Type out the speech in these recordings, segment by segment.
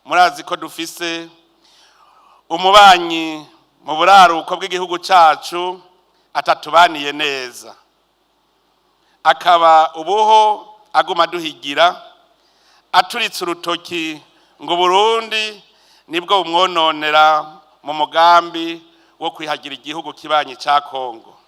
Murazi ko dufise umubanyi mu buraruko bw'igihugu cacu atatubaniye neza, akaba ubuho aguma aduhigira aturitse urutoki ngo Burundi nibwo bumwononera mu mugambi wo kwihagira igihugu kibanyi ca Kongo.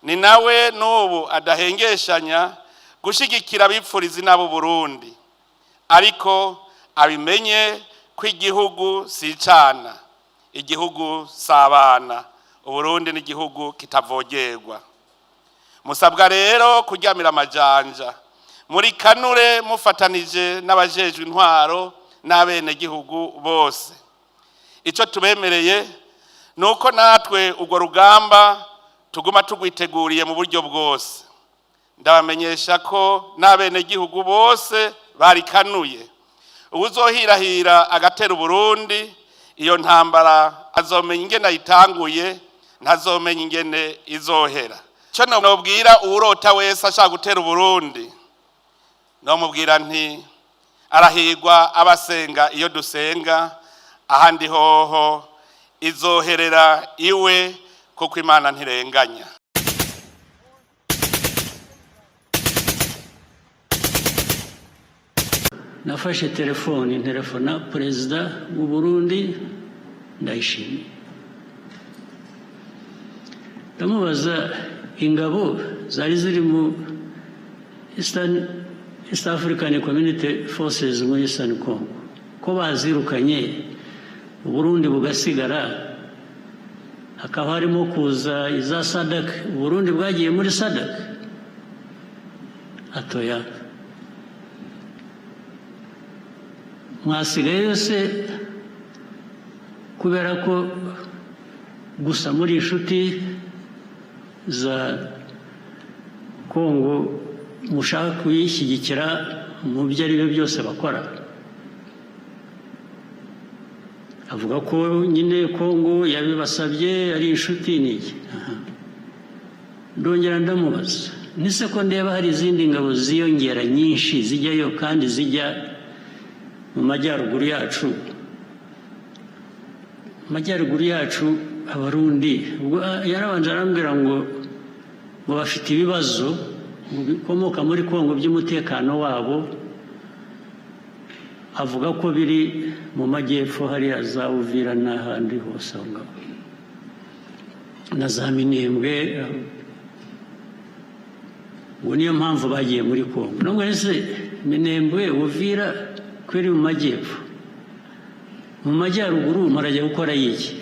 Ni nawe n'ubu adahengeshanya gushigikira abipfuriza inabo Burundi, ariko abimenye ko igihugu si icana, igihugu si abana. Uburundi ni igihugu kitavogerwa. Musabwa rero kuryamira amajanja muri kanure, mufatanije n'abajejwe intwaro n'abenegihugu bose. Icyo tubemereye ni uko natwe urwo rugamba tuguma tugwiteguriye mu buryo bwose. Ndabamenyesha ko n'abenegihugu bose barikanuye. Uwuzohirahira agatera Uburundi, iyo ntambara azomenya ingene ayitanguye, ntazomenya ingene izohera. Icyo nobwira uwurota wese ashaka gutera Uburundi, nomubwira nti: arahigwa abasenga iyo dusenga, ahandi hoho izoherera iwe, kuko Imana ntirenganya. Nafashe telefoni, ntelefona Perezida w'u Burundi Ndayishimiye, ndamubaza ingabo zari ziri mu East African Community Forces muri Eastern Congo, ko bazirukanye, Uburundi bugasigara, hakaba harimo kuza iza SADC, Uburundi bwagiye muri SADC? Atoya. Mwasigaye se kubera ko gusa muri inshuti za Kongo, mushaka kuyishyigikira mu byo ari byo byose bakora? Avuga ko nyine Kongo yabibasabye, ari inshuti n'iki. Ndongera ndamubaza nise ko ndeba hari izindi ngabo ziyongera nyinshi zijyayo kandi zijya mu majyaruguru yacu, mu majyaruguru yacu Abarundi. Ubwo yarabanje arambwira ngo bafite ibibazo bikomoka muri Kongo by'umutekano wabo, avuga ko biri mu majyepfo hariya za Uvira n'ahandi hose aho ngaho na za Minembwe, ngo niyo mpamvu bagiye muri Kongo. Nubwo ese Minembwe, Uvira ko iri mu majyepfo, mu majyaruguru murajya gukora iki?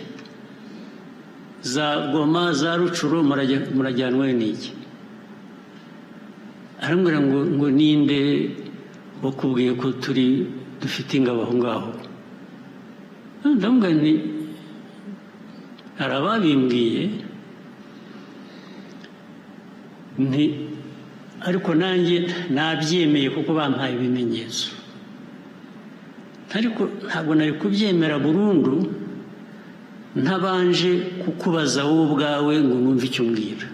Za Goma, za Rutshuru murajyanwe n'iki? Arambwira ngo ninde wakubwiye ko turi dufite ingabo aho ngaho? Ndamubwira nti hari ababimbwiye, nti ariko nanjye nabyemeye kuko bampaye ibimenyetso, ariko ntabwo nari kubyemera burundu ntabanje kukubaza wowe ubwawe ngo numve icyo umbwira.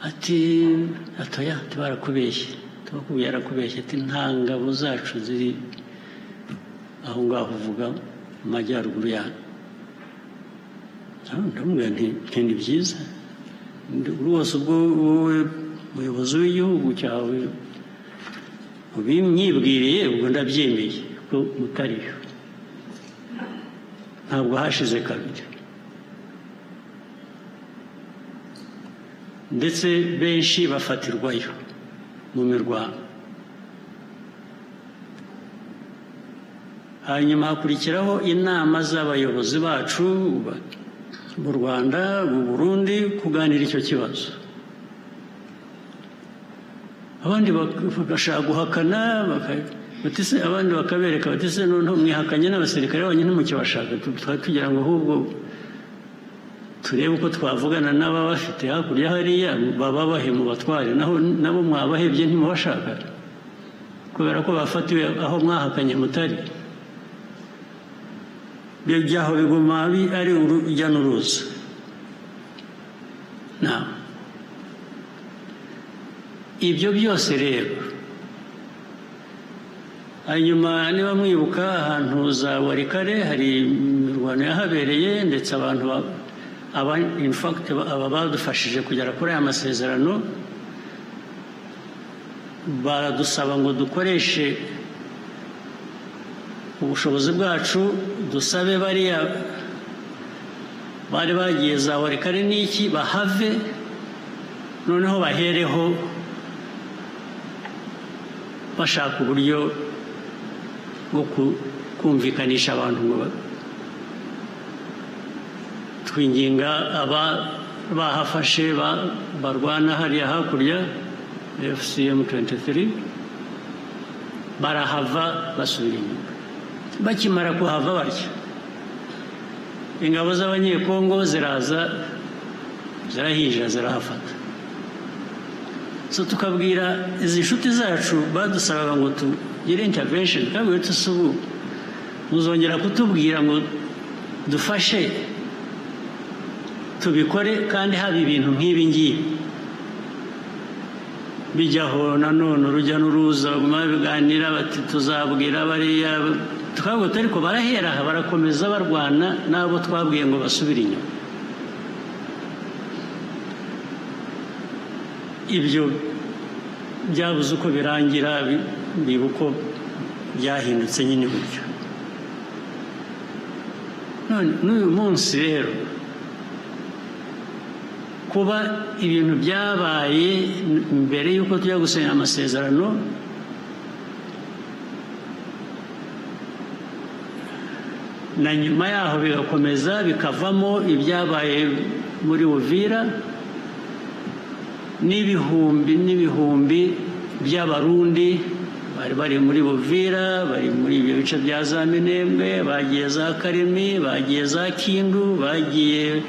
Ati atoya, barakubeshye, tubakubwiye yarakubeshye. Ati nta ngabo zacu ziri aho ngaho uvuga mu majyaruguru yanyu. Ndamubwira nti ni byiza rwose, ubwo wowe muyobozi w'igihugu cyawe ubimyibwiriye, ubwo ndabyemeye ko mutariyo. Ntabwo hashize kabiri, ndetse benshi bafatirwayo mu mirwano, hanyuma hakurikiraho inama z'abayobozi bacu mu Rwanda, mu Burundi, kuganira icyo kibazo. Abandi bagashaka guhakana, abandi bakabereka bati se noneho mwihakanye n'abasirikare banyu ntimukibashaka, tugira ngo ahubwo turebe uko twavugana n'ababafite hakurya hariya, bababahe mu batware, naho nabo mwabahebye ntimubashaka kubera ko bafatiwe aho mwahakanye mutari. Byaho biguma ari urujya n'uruza. Ibyo byose rero Hanyuma niba mwibuka ahantu za Walikale hari imirwano yahabereye, ndetse abantu aba in fact aba badufashije kugera kuri aya masezerano baradusaba ngo dukoreshe ubushobozi bwacu, dusabe bariya bari bagiye za Walikale n'iki bahave, noneho bahereho bashaka uburyo bwo kumvikanisha abantu. Ngo twinginga aba bahafashe barwana hariya hakurya AFC M23, barahava basubira inyuma. Bakimara kuhava batya, ingabo z'Abanyekongo ziraza, zirahinjira, zirahafata. So tukabwira izi nshuti zacu badusabaga ngo tugire intervention, tukabwira tuti: "Ubu muzongera kutubwira ngo dufashe tubikore kandi haba ibintu nk'ibi ngibi bijyaho?" Nanone urujya n'uruza, baguma babiganira bati: "Tuzabwira bariya." Tukavuga, ariko barahera aha barakomeza barwana n'abo twabwiye ngo basubire inyuma. Ibyo byabuze uko birangira, biba uko byahindutse nyine gutyo. None n'uyu munsi rero, kuba ibintu byabaye mbere y'uko tujya gusinya amasezerano, na nyuma yaho bigakomeza bikavamo ibyabaye muri Uvira, n'ibihumbi n'ibihumbi by'Abarundi bari bari muri Uvira, bari muri ibyo bice bya za Minembwe, bagiye za Karemi, bagiye za Kindu, bagiye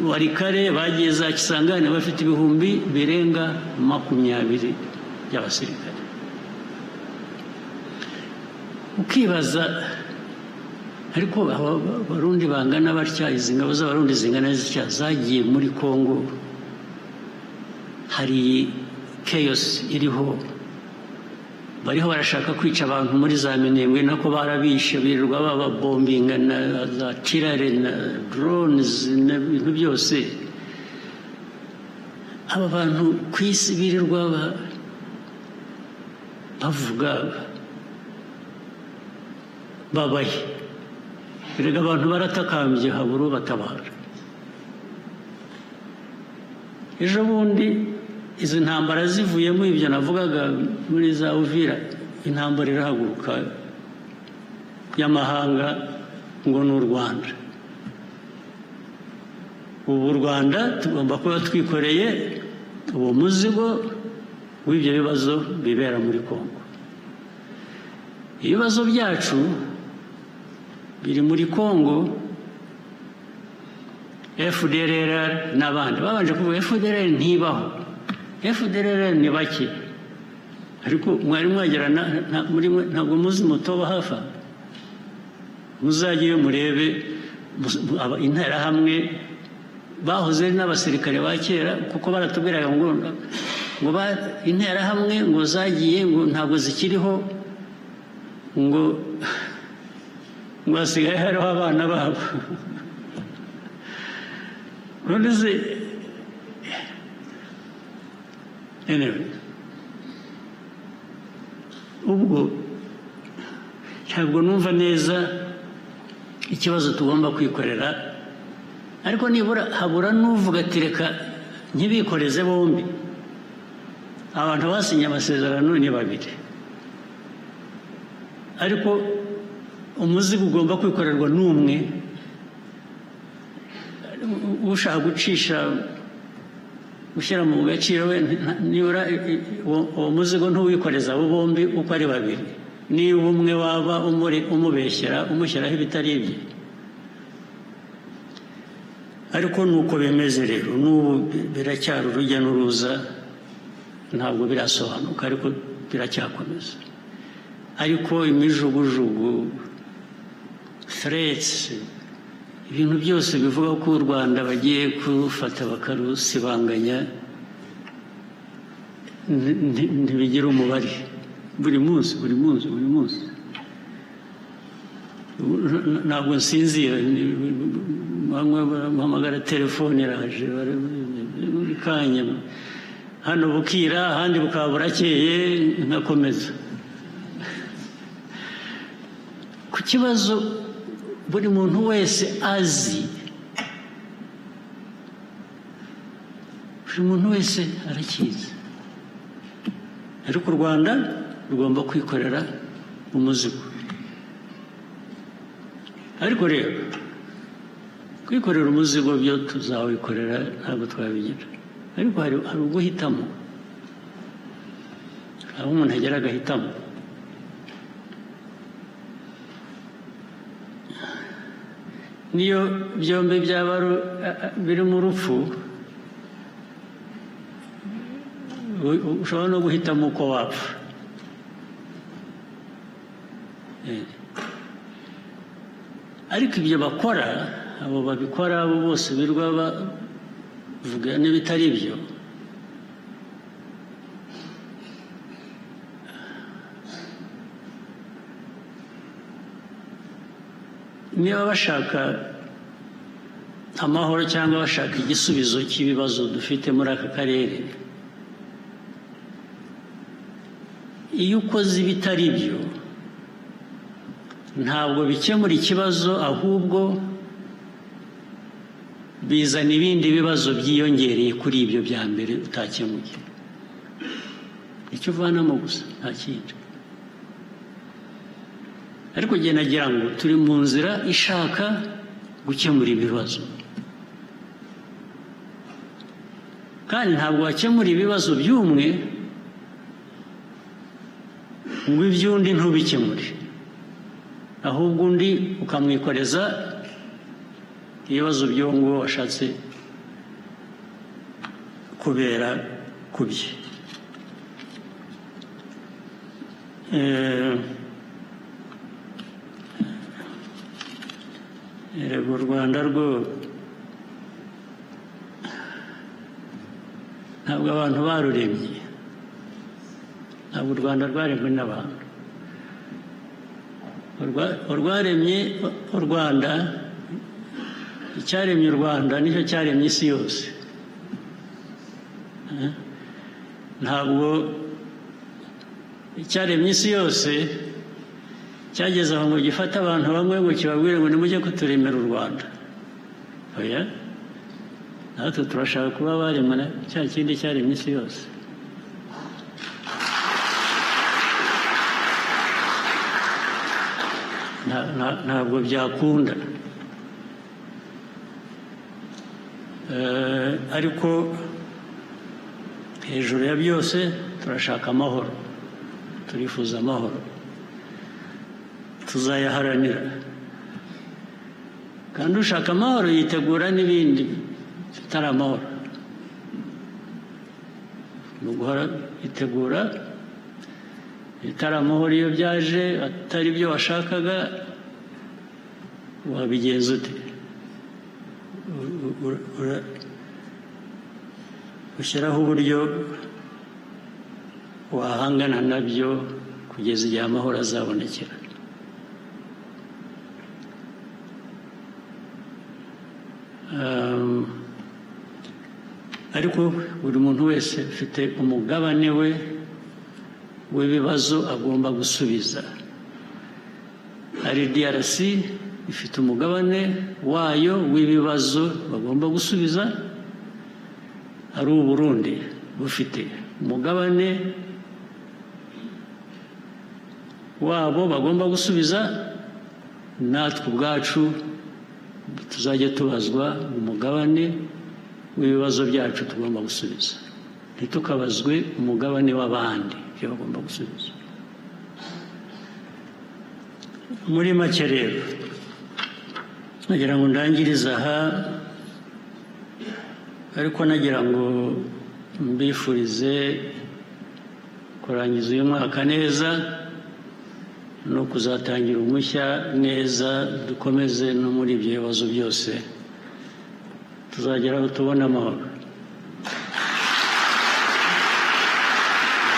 Walikale, bagiye za Kisangani, bafite ibihumbi birenga 20 by'abasirikare. Ukibaza, ariko aba Barundi bangana batya, izi ngabo z'Abarundi zingana zitya zagiye muri Kongo, hari chaos iriho, bariho barashaka kwica abantu muri za Minembwe, nako barabishe, birirwa bababombinga na za tirare na drones n'ibintu byose. Aba bantu ku isi birirwa bavuga babaye, erega abantu baratakambye habura ubatabara. Ejo bundi izi ntambara zivuyemo ibyo navugaga muri za Uvira, intambara irahaguruka y'amahanga ngo ni u Rwanda. Ubu u Rwanda tugomba kuba twikoreye uwo muzigo w'ibyo bibazo bibera muri Kongo. Ibibazo byacu biri muri Kongo, FDLR n'abandi babanje kuvuga FDLR ntibaho, FDLR ni bake, ariko mwari mwagera muri mwe ntabwo muzi Mutobo hafi aha. Muzajyeyo murebe Interahamwe bahoze ari n'abasirikare ba kera, kuko baratubwiraga ngo Interahamwe ngo zagiye, ngo ntabwo zikiriho, ngo hasigaye hariho abana babo. None se, anyway, ubwo ntabwo numva neza ikibazo tugomba kwikorera, ariko nibura habura n'uvuga ati: "Reka ntibikoreze bombi." Abantu basinye amasezerano ni babiri, ariko umuzigo ugomba kwikorerwa n'umwe. Ushaka gucisha gushyira mu gaciro we, nibura uwo muzigo ntuwikoreza abo bombi uko ari babiri, niba umwe waba umubeshyera, umushyiraho ibitari ibye. Ariko nuko bimeze rero, n'ubu biracyari urujya n'uruza, ntabwo birasobanuka, ariko biracyakomeza. Ariko imijugujugu, threats, ibintu byose bivuga ko u Rwanda bagiye kurufata bakarusibanganya, ntibigira umubare. Buri munsi, buri munsi, buri munsi. Ntabwo nsinzira, bamwe bahamagara, telefone iraje buri kanya. Hano bukira, ahandi bukaba burakeye, nkakomeza ku kibazo buri muntu wese azi, buri muntu wese arakizi. Ariko u Rwanda rugomba kwikorera umuzigo. Ariko rero kwikorera umuzigo byo tuzawikorera, ntabwo twabigira. Ariko hari uguhitamo, aho umuntu agera agahitamo. Niyo byombi byaba birimo urupfu, ushobora no guhitamo uko wapfa. Ariko ibyo bakora, abo babikora, abo bose birirwa bavuga n'ibitari byo, niba bashaka amahoro cyangwa bashaka igisubizo cy'ibibazo dufite muri aka karere, iyo ukoze ibitari byo ntabwo bikemura ikibazo, ahubwo bizana ibindi bibazo byiyongereye kuri ibyo bya mbere utakemuye. Icyo uvanamo gusa, nta kindi. Ariko njye nagira ngo turi mu nzira ishaka gukemura ibibazo, kandi ntabwo wakemura ibibazo by'umwe ngo iby'undi ntubikemure, ahubwo undi ukamwikoreza ibibazo by'uwo nguwo washatse kubera ku bye. Erega u Rwanda rwo ntabwo abantu baruremye, ntabwo u Rwanda rwaremwe n'abantu. Urwaremye u Rwanda, icyaremye u Rwanda nicyo cyaremye isi yose. Ntabwo icyaremye isi yose cyageze aho ngo gifate abantu bamwe ngo kibabwire ngo nimujye kuturemera u Rwanda. Oya, natwe turashaka kuba baremwe na cya kindi cyaremye isi yose. Ntabwo byakunda. Ariko hejuru ya byose turashaka amahoro, turifuza amahoro, tuzayaharanira. Kandi ushaka amahoro yitegura n'ibindi bitari amahoro. Ni uguhora yitegura ibitari amahoro. Iyo byaje atari byo washakaga, wabigenza ute? Ushyiraho uburyo wahangana nabyo kugeza igihe amahoro azabonekera. Ariko buri muntu wese ufite umugabane we w'ibibazo agomba gusubiza. Ari DRC ifite umugabane wayo w'ibibazo bagomba gusubiza, ari u Burundi bufite umugabane wabo bagomba gusubiza, natwe ubwacu tuzajya tubazwa umugabane w'ibibazo byacu tugomba gusubiza, ntitukabazwe umugabane w'abandi ibyo bagomba gusubiza. Muri make rero nagira ngo ndangirize aha, ariko nagira ngo mbifurize kurangiza uyu mwaka neza no kuzatangira umushya neza, dukomeze no muri ibyo bibazo byose tuzageraho tubona amahoro.